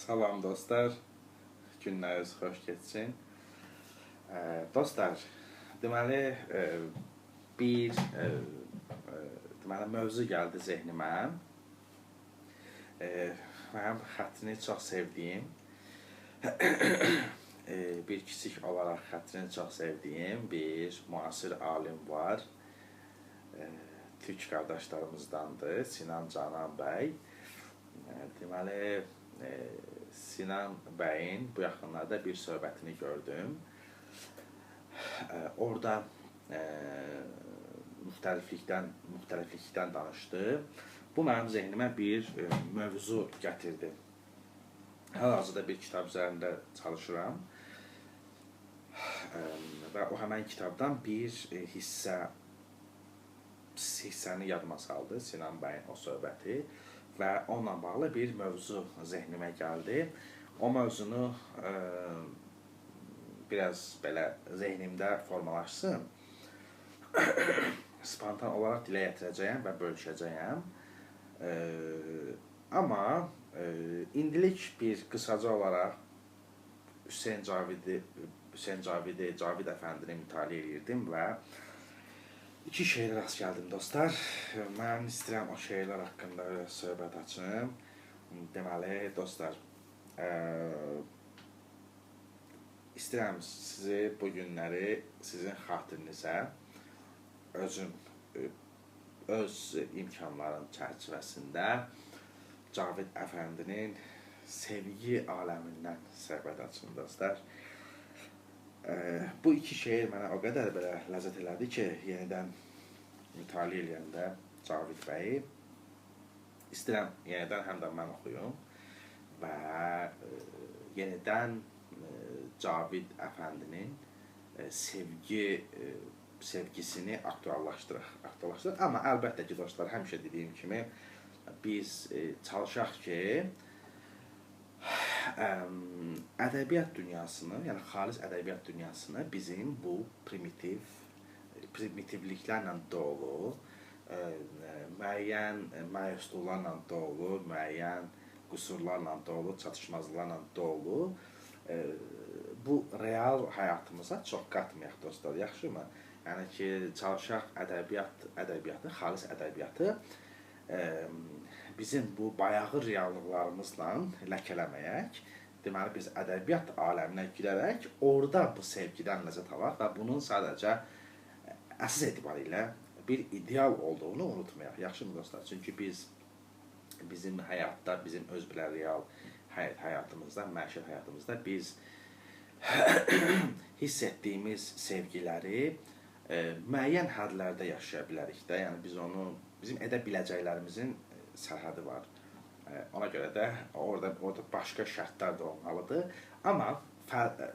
Salam dostlar. Günləriniz xoş keçsin. Dostlar, deməli bir deməli mövzu gəldi zehnimə. Mənim xəttini çox sevdiyim, bir kiçik olaraq xəttini çox sevdiyim bir müasir alim var. Türk qardaşlarımızdandır, Sinan Canan bəy. Deməli, Sinan bəyin bu yaxınlarda bir söhbətini gördüm. Orada müxtəliflikdən danışdı. Bu mənim zehnimə bir mövzu gətirdi. Hal-hazırda bir kitab üzərində çalışıram. Və o həmən kitabdan bir hissəni yadıma saldı Sinan bəyin o söhbəti və onunla bağlı bir mövzu zehnimə gəldi. O mövzunu biraz belə zehnimdə formalaşsın, spontan olaraq dilə gətirəcəyəm və bölüşəcəyəm. Amma indilik bir qısaca olaraq Hüseyn Cavid əfəndini mütaliə edirdim və iki şeirə rast gəldim dostlar. Mən istəyirəm o şeirlər haqqında söhbət açım. Deməli dostlar, istəyirəm sizi bu günləri sizin xatirinizə özüm öz imkanların çərçivəsində Cavid əfəndinin sevgi aləmindən söhbət açım dostlar. Bu iki şeir mənə o qədər belə ləzzət elədi ki, yenidən mütaliə eləyəndə Cavid bəyi istəyirəm yenidən həm də mən oxuyum və yenidən Cavid əfəndinin sevgisini aktuallaşdıraq. Amma əlbəttə ki, dostlar, həmişə dediyim kimi biz çalışaq ki, ədəbiyyat dünyasını, yəni xalis ədəbiyyat dünyasını bizim bu primitivliklərlə dolu, müəyyən məyusluqlarla dolu, müəyyən qüsurlarla dolu, çatışmazlıqlarla dolu bu real həyatımıza çox qatmayaq dostlar, yaxşımı? Yəni ki, çalışaq ədəbiyyatı, xalis ədəbiyyatı bizim bu bayağı reallıqlarımızla ləkələməyək. Deməli, biz ədəbiyyat aləminə girərək orada bu sevgidən ləzzət alaq və bunun sadəcə əsas etibarilə bir ideal olduğunu unutmayaq. Yaxşımı dostlar? Çünki bizim həyatda, bizim öz belə real həyatımızda, məişət həyatımızda biz hiss etdiyimiz sevgiləri müəyyən hədlərdə yaşaya bilərik də. Yəni, biz onu, bizim edə biləcəklərimizin sərhədi var. Ona görə də orada başqa şərtlər də olmalıdır. Amma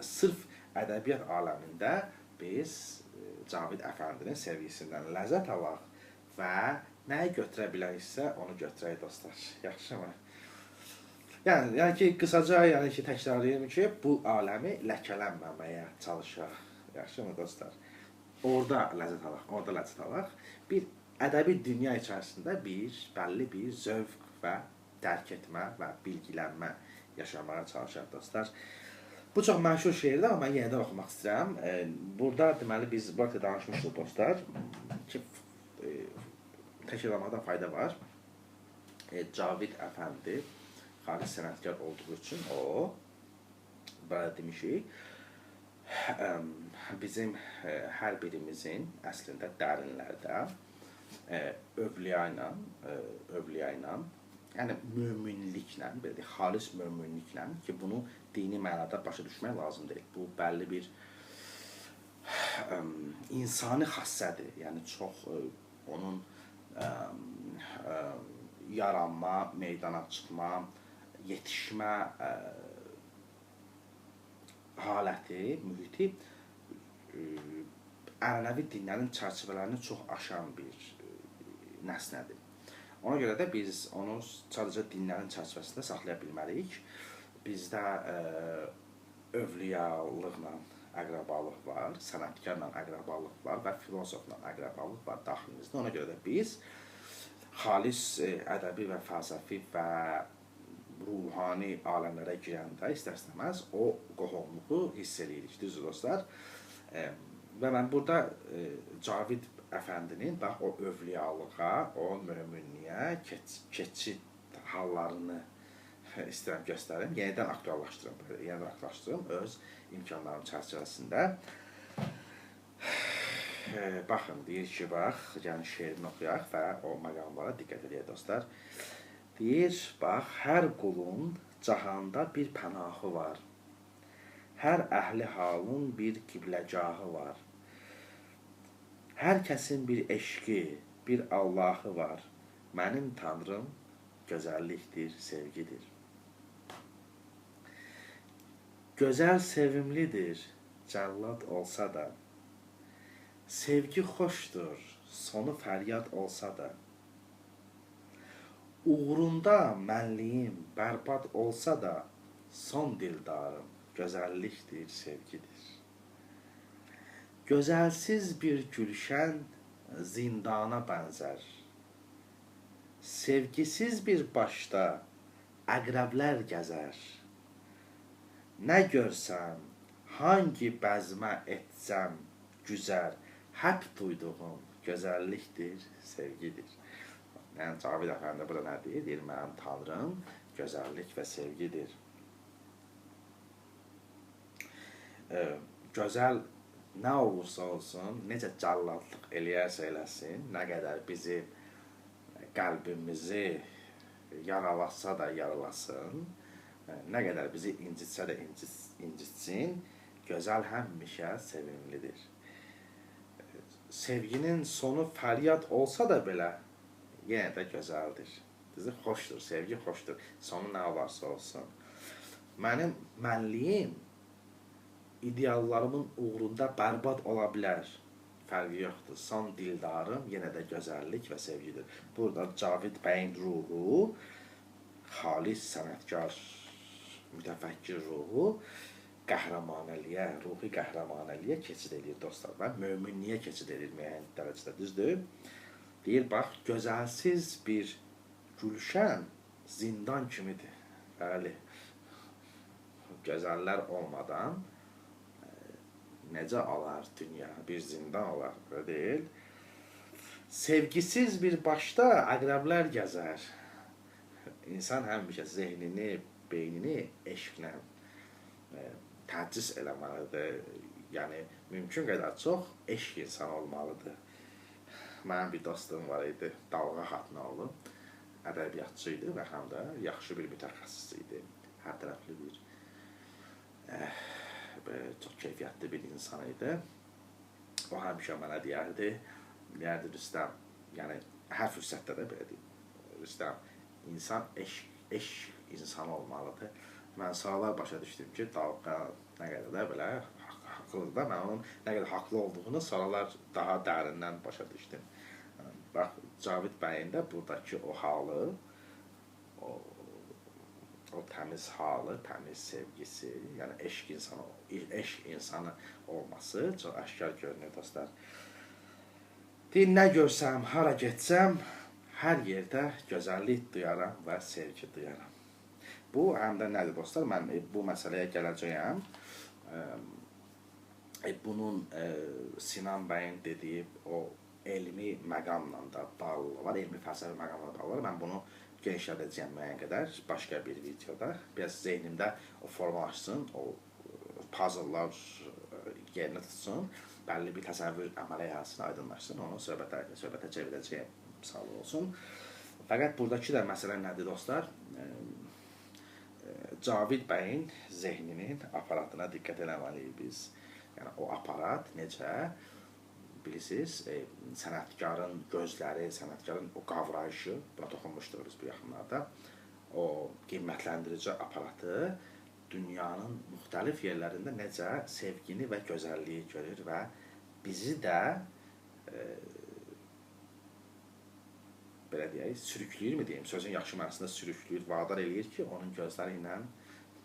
sırf ədəbiyyat aləmində biz Cavid əfəndinin sevgisindən ləzzət alaq və nəyi götürə biləriksə onu götürək dostlar. Yaxşımı? Yəni ki, qısaca, yəni ki, təkrarlayıram ki, bu aləmi ləkələnməməyə çalışaq. Yaxşımı dostlar? Orada ləzzət alaq, orada ləzzət alaq. Bir ədəbi dünya içərisində bir bəlli bir zövq və dərk etmə və bilgilənmə yaşamağa çalışaq dostlar. Bu çox məşhur şeirdir, amma mən yenidən oxumaq istəyirəm. Burada deməli biz bu haqda danışmışdıq dostlar ki, təkrarlamaqda fayda var. Cavid əfəndi xalis sənətkar olduğu üçün o, belə demişik, bizim hər birimizin əslində dərinlərdə övliya ilə, yəni möminliklə, belə deyək, xalis möminliklə ki, bunu dini mənada başa düşmək lazım deyil. Bu bəlli bir insani xassədir. Yəni çox onun yaranma, meydana çıxma, yetişmə haləti, mühiti ənənəvi dinlərin çərçivələrini çox aşan bir nəsnədir. Ona görə də biz onu sadəcə dinlərin çərçivəsində saxlaya bilməliyik. Bizdə övliyalıqla əqrabalıq var, sənətkarla əqrabalıq var və filosofla əqrabalıq var daxilimizdə. Ona görə də biz xalis ədəbi və fəlsəfi və ruhani aləmlərə girəndə istər-istəməz o qohumluğu hiss eləyirik, düzdür dostlar? Və mən burada Cavid əfəndinin bax o övliyalığa, o möminliyə keçid hallarını istəyirəm göstərim, yenidən aktuallaşdırım, yenidən aktuallaşdırım öz imkanlarım çərçivəsində. Baxın, deyir ki, bax, yəni şeirini oxuyaq və o məqamlara diqqət edək dostlar. Deyir, bax, hər qulun cahanda bir pənahı var. Hər əhli halın bir qibləgahı var. Hər kəsin bir eşqi, bir Allahı var. Mənim Tanrım gözəllikdir, sevgidir. Gözəl sevimlidir, cəllad olsa da. Sevgi xoşdur, sonu fəryad olsa da. Uğrunda mənliyim bərbad olsa da, son dildarım gözəllikdir, sevgidir. Gözəlsiz bir gülşən zindana bənzər. Sevgisiz bir başda əqrəblər gəzər. Nə görsəm, hangi bəzmə etsəm güzər, həp duyduğum gözəllikdir, sevgidir. Yəni Cavid əfəndi burada nə deyir? Deyir, mənim Tanrım gözəllik və sevgidir. Gözəl nə olursa olsun, necə cəlladlıq eləyərsə eləsin, nə qədər bizi, qəlbimizi yaralasa da yaralasın, nə qədər bizi incitsə də incitsin, gözəl həmişə sevimlidir. Sevginin sonu fəryad olsa da belə, yenə də gözəldir. Düzdür? Xoşdur, sevgi xoşdur. Sonu nə olarsa olsun. Mənim mənliyim ideallarımın uğrunda bərbad ola bilər. Fərqi yoxdur. Son dildarım yenə də gözəllik və sevgidir. Burada Cavid bəyin ruhu, xalis sənətkar, mütəfəkkir ruhu qəhrəmanəliyə, ruhi qəhrəmanəliyə keçid eləyir dostlar və möminliyə keçid eləyir müəyyən dərəcədə, düzdür? Deyir, bax, gözəlsiz bir gülşən zindan kimidir. Bəli, gözəllər olmadan necə olar dünya? Bir zindan olar, öyle deyil. Sevgisiz bir başda əqrəblər gəzər. İnsan həmişə zehnini, beynini eşqlə təchiz eləməlidir. Yəni, mümkün qədər çox eşq insanı olmalıdır. Mənim bir dostum var idi, Dalğa Xatınoğlu. Ədəbiyyatçı idi və həm də yaxşı bir mütəxəssis idi. Hər tərəfli bir, çox keyfiyyətli bir insan idi. O həmişə mənə deyərdi, Rüstəm, yəni hər fürsətdə də belə deyim, Rüstəm, insan eşq insanı olmalıdır. Mən sonralar başa düşdüm ki, Dalğa nə qədər də belə haqlıdır da, mən onun nə qədər haqlı olduğunu sonralar daha dərindən başa düşdüm. Bax, Cavid bəyin də buradakı o halı, o təmiz halı, təmiz sevgisi, yəni eşq insanı olması çox aşkar görünür dostlar. Deyir, nə görsəm, hara getsəm, hər yerdə gözəllik duyaram və sevgi duyaram. Bu, həm də nədir dostlar? Mən bu məsələyə gələcəyəm. Bunun Sinan bəyin dediyi o elmi məqamla da bağlı var, elmi fəlsəfi məqamla da bağlı var. Mən bunu genişlədəcəyəm müəyyən qədər başqa bir videoda. Biraz zehnimdə o formalaşsın, o puzzlelar yerinə tutsun, bəlli bir təsəvvür əmələ gəlsin, aydınlaşsın, onu söhbətə çevirəcəyəm, sağ olsun. Fəqət buradakı da məsələ nədir dostlar? Cavid bəyin zehninin aparatına diqqət eləməliyik biz. Yəni o aparat necə? Bilirsiniz, sənətkarın gözləri, sənətkarın o qavrayışı, buna toxunmuşduq biz bu yaxınlarda, o qiymətləndirici aparatı dünyanın müxtəlif yerlərində necə sevgini və gözəlliyi görür və bizi də belə deyək, sürükləyirmi deyim, sözün yaxşı mənasında sürükləyir, vadar eləyir ki, onun gözləri ilə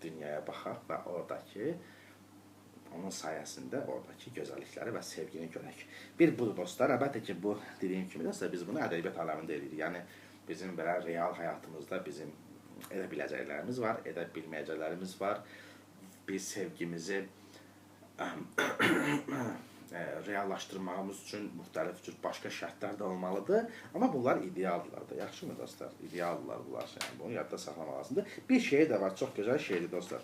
dünyaya baxaq və oradakı, onun sayəsində oradakı gözəllikləri və sevgini görək. Bir budur dostlar, əlbəttə ki, bu dediyim kimi dostlar, biz bunu ədəbiyyat aləmində eləyirik. Yəni, bizim belə real həyatımızda, bizim Edə biləcəklərimiz var, edə bilməyəcəklərimiz var. Biz sevgimizi reallaşdırmağımız üçün müxtəlif cür başqa şərtlər də olmalıdır. Amma bunlar idealdılar da. Yaxşımı dostlar? İdealdılar bunlar. Yəni bunu yadda saxlamaq lazımdır. Bir şeir də var, çox gözəl şeirdir dostlar.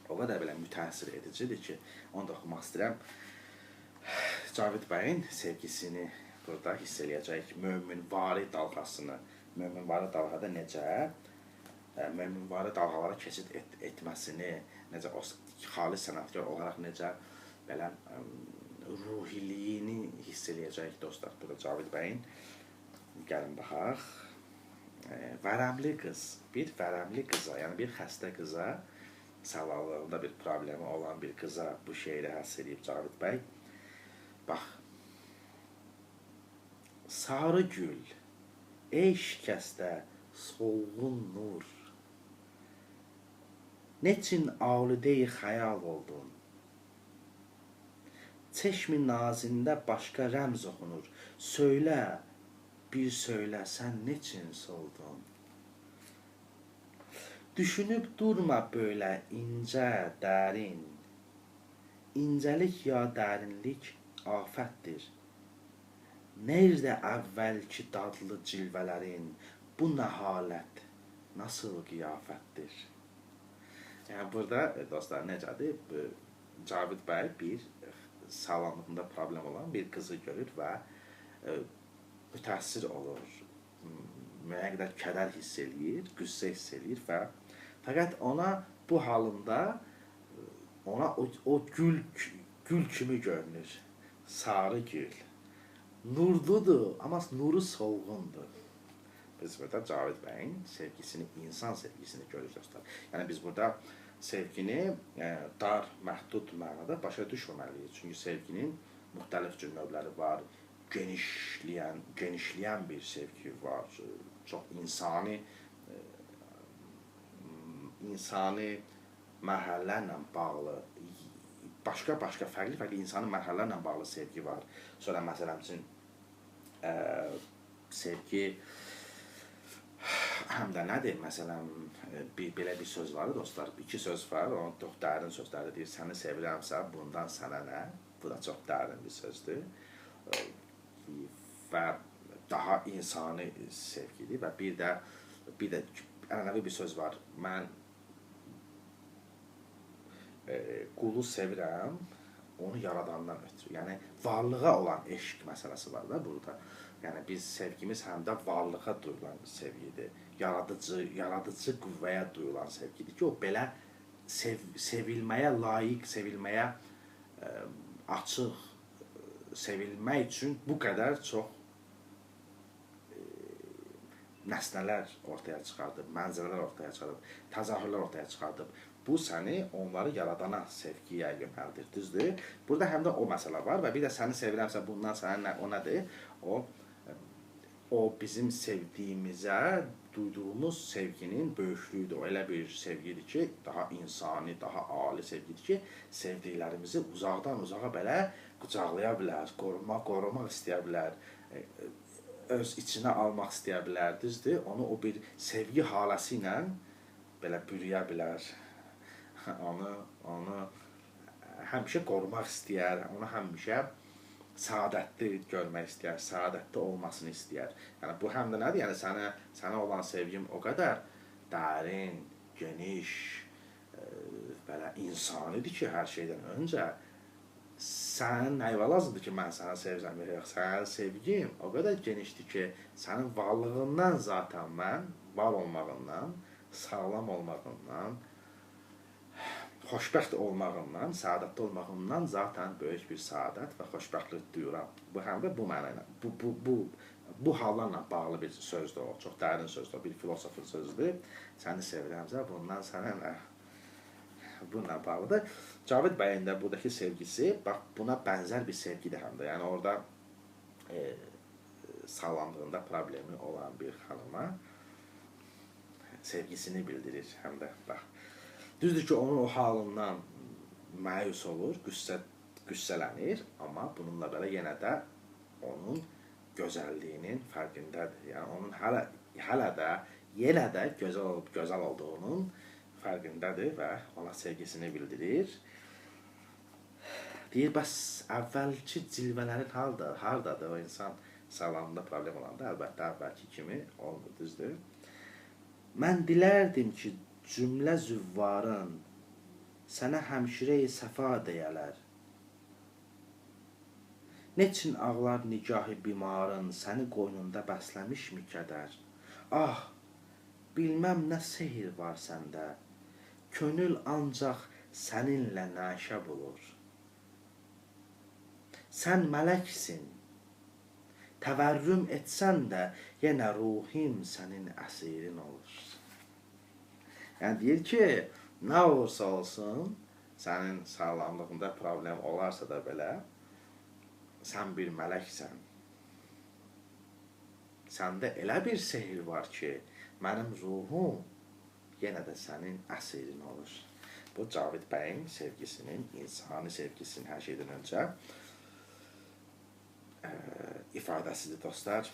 O qədər belə mütəəssir edicidir ki, onu da oxumaq istəyirəm. Cavid bəyin sevgisini burada hiss eləyəcəyik. Möminvari dalğasını. Möminvari dalğada necə möminvari dalğalara keçid etməsini, necə o xalis sənətkar olaraq necə belə ruhiliyini hiss eləyəcəyik dostlar. Burada Cavid bəyin, gəlin baxaq. Vərəmli qız, bir vərəmli qıza, yəni bir xəstə qıza, sağlamlığında bir problemi olan bir qıza bu şeiri həsr eləyib Cavid bəy. Bax. Sarı gül, ey şikəstə solğun nur, neçin alude-i xəyal oldun? Çeşmi nazində başqa rəmz oxunur. Söylə, bir söylə, sən neçin soldun? Düşünüb durma belə incə, dərin. İncəlik ya dərinlik afətdir. Nerede əvvəlki dadlı cilvələrin, bu nə halət, nasıl qiyafətdir? Yəni burada dostlar necədir? Cavid bəy bir sağlamlığında problem olan bir qızı görür və mütəəssir olur. Müəyyən qədər kədər hiss eləyir, qüssə hiss eləyir və fəqət ona bu halında ona o gül kimi görünür. Sarı gül. Nurludur, amma nuru solğundur. Biz burada Cavid bəyin sevgisini, insan sevgisini görürük dostlar. Yəni biz burada sevgini dar, məhdud mənada başa düşməməliyik. Çünki sevginin müxtəlif cür növləri var. Genişləyən bir sevgi var. Çox insani mərhələlərlə bağlı, başqa-başqa, fərqli-fərqli insani mərhələlərlə bağlı sevgi var. Sonra məsələn üçün sevgi həm də nədir? Məsələn, belə bir söz var dostlar, iki söz var, onun çox dərin sözlərdir. Deyir, səni sevirəmsə, bundan sənə nə? Bu da çox dərin bir sözdür. Və daha insani sevgidir və bir də ənənəvi bir söz var. Mən qulu sevirəm, onu yaradandan ötürü. Yəni, varlığa olan eşq məsələsi var da burada. Yəni, biz sevgimiz həm də varlığa duyulan sevgidir. Yaradıcı qüvvəyə duyulan sevgidir ki, o belə sevilməyə layiq, sevilməyə açıq, sevilmək üçün bu qədər çox nəsnələr ortaya çıxardıb, mənzərələr ortaya çıxardıb, təzahürlər ortaya çıxardıb. Bu səni onları yaradana sevgiyə yönəldir, düzdür? Burada həm də o məsələ var və bir də səni sevirəmsə bundan sənə nə, o nədir? O bizim sevdiyimizə duyduğumuz sevginin böyüklüyüdür. O elə bir sevgidir ki, daha insani, daha ali sevgidir ki, sevdiklərimizi uzaqdan uzağa belə qucaqlaya bilər, qorumaq istəyə bilər, öz içinə almaq istəyə bilər, düzdür? Onu o bir sevgi haləsi ilə belə bürüyə bilər. Onu həmişə qorumaq istəyər, onu həmişə səadətli görmək istəyər, səadətli olmasını istəyər. Yəni bu həm də nədir? Yəni sənə olan sevgim o qədər dərin, geniş, belə insanidir ki, hər şeydən öncə sənin nəyə lazımdır ki, mən sənə sevsəm, yox, sənin sevgim o qədər genişdir ki, sənin varlığından zaten mən var olmağından, sağlam olmağından, xoşbəxt olmağından, səadətli olmağından zaten böyük bir səadət və xoşbəxtlik duyuram. Bu həm də bu mənayla, bu hallarla bağlı bir sözdür o, çox dərin sözdür, bir filosofun sözüdür. Səni sevirəmsə, bundan sənə nə? Bununla bağlıdır. Cavid bəyin də buradakı sevgisi, bax, buna bənzər bir sevgidir həm də. Yəni orada sağlamlığında problemi olan bir xanıma sevgisini bildirir həm də, bax. Düzdür ki, onun o halından məyus olur, qüssələnir, amma bununla belə yenə də onun gözəlliyinin fərqindədir. Yəni onun hələ də yenə də gözəl olub gözəl olduğunun fərqindədir və ona sevgisini bildirir. Deyir, bəs əvvəlki cilvələrin hardadır? O insan sağlamlığında problem olanda əlbəttə əvvəlki kimi olmur, düzdür? Mən dilərdim ki, cümlə züvvarın sənə həmşirə-i səfa deyələr. Neçin ağlar nigahı bimarın səni qoynunda bəsləmişmi kədər? Ah, bilməm nə sehir var səndə, könül ancaq səninlə nəşə bulur. Sən mələksin, təvərrüm etsən də yenə ruhim sənin əsirin olur. Yəni deyir ki, nə olursa olsun, sənin sağlamlığında problem olarsa da belə, sən bir mələksən. Səndə elə bir sehir var ki, mənim ruhum yenə də sənin əsirin olur. Bu, Cavid bəyin sevgisinin, insani sevgisinin hər şeydən öncə ifadəsidir dostlar.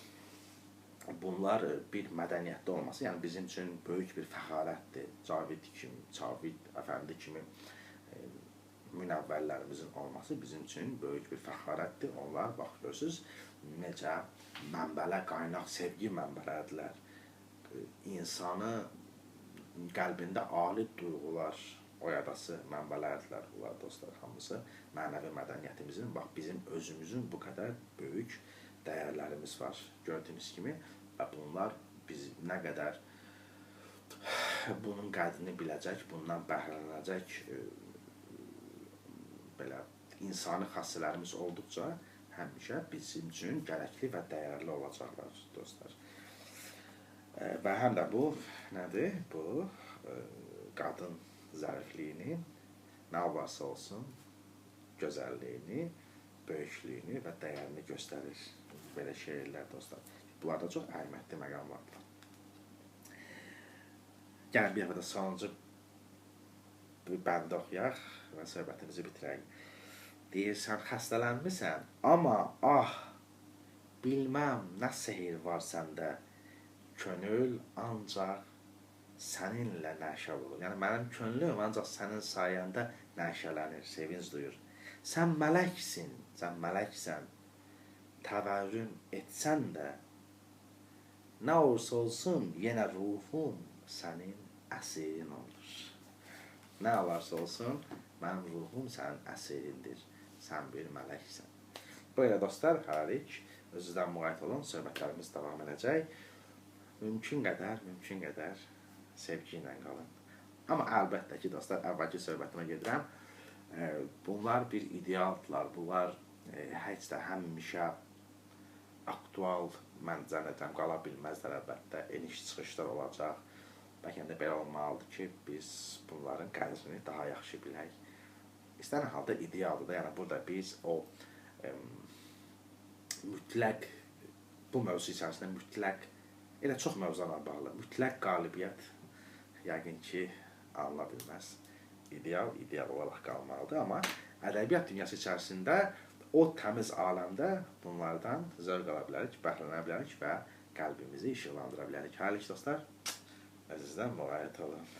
Bunlar bir mədəniyyətdə olması, yəni bizim üçün böyük bir fəxarətdir. Cavid kimi, Cavid əfəndi kimi münəvvərlərimizin olması bizim üçün böyük bir fəxarətdir. Onlar, bax görürsünüz, necə mənbələr, qaynaq sevgi mənbələridirlər. İnsanı qəlbində ali duyğular oyadası mənbələrdirlər bunlar dostlar, hamısı mənəvi mədəniyyətimizin, bax bizim özümüzün bu qədər böyük dəyərlərimiz var gördüyünüz kimi və bunlar biz nə qədər bunun qədrini biləcək, bundan bəhrələnəcək belə insani xassələrimiz olduqca həmişə bizim üçün gərəkli və dəyərli olacaqlar dostlar. Və həm də bu nədir? Bu qadın zərifliyini, nə olarsa olsun, gözəlliyini, böyüklüyünü və dəyərini göstərir. Belə şeirlər dostlar. Bunlar da çox əhəmiyyətli məqamlardır. Gəlin bir dəfə də sonuncu bəndi oxuyaq və söhbətimizi bitirək. Deyirsən, xəstələnmisən, amma ah, bilməm nə sehir var səndə, könül ancaq səninlə nəşə olur. Yəni, mənim könlüm ancaq sənin sayəndə nəşələnir, sevinc duyur. Sən mələksin, sən mələksən, təvərrüm etsən də, nə olursa olsun, yenə ruhum sənin əsirin olur. Nə olarsa olsun, mənim ruhum sənin əsirindir. Sən bir mələksən. Belə dostlar, hələlik özünüzdən müğayət olun, söhbətlərimiz davam edəcək. Mümkün qədər sevgi ilə qalın. Amma əlbəttə ki, dostlar, əvvəlki söhbətimə gedirəm. Bunlar bir idealdılar. Bunlar heç də həmişə aktual, mən zənn edirəm, qala bilməzlər əlbəttə. Eniş çıxışlar olacaq. Bəlkə də belə olmalıdır ki, biz bunların qədrini daha yaxşı bilək. İstənilən halda idealdır da. Yəni burada biz o mütləq, bu mövzu içərisində mütləq, elə çox mövzularla bağlı, mütləq qalibiyyət yəqin ki, alına bilməz. İdeal, ideal olaraq qalmalıdır. Amma ədəbiyyat dünyası içərisində o təmiz aləmdə bunlardan zövq ala bilərik, bəhrələnə bilərik və qəlbimizi işıqlandıra bilərik. Hələlik dostlar, əzizdən müğayət olun.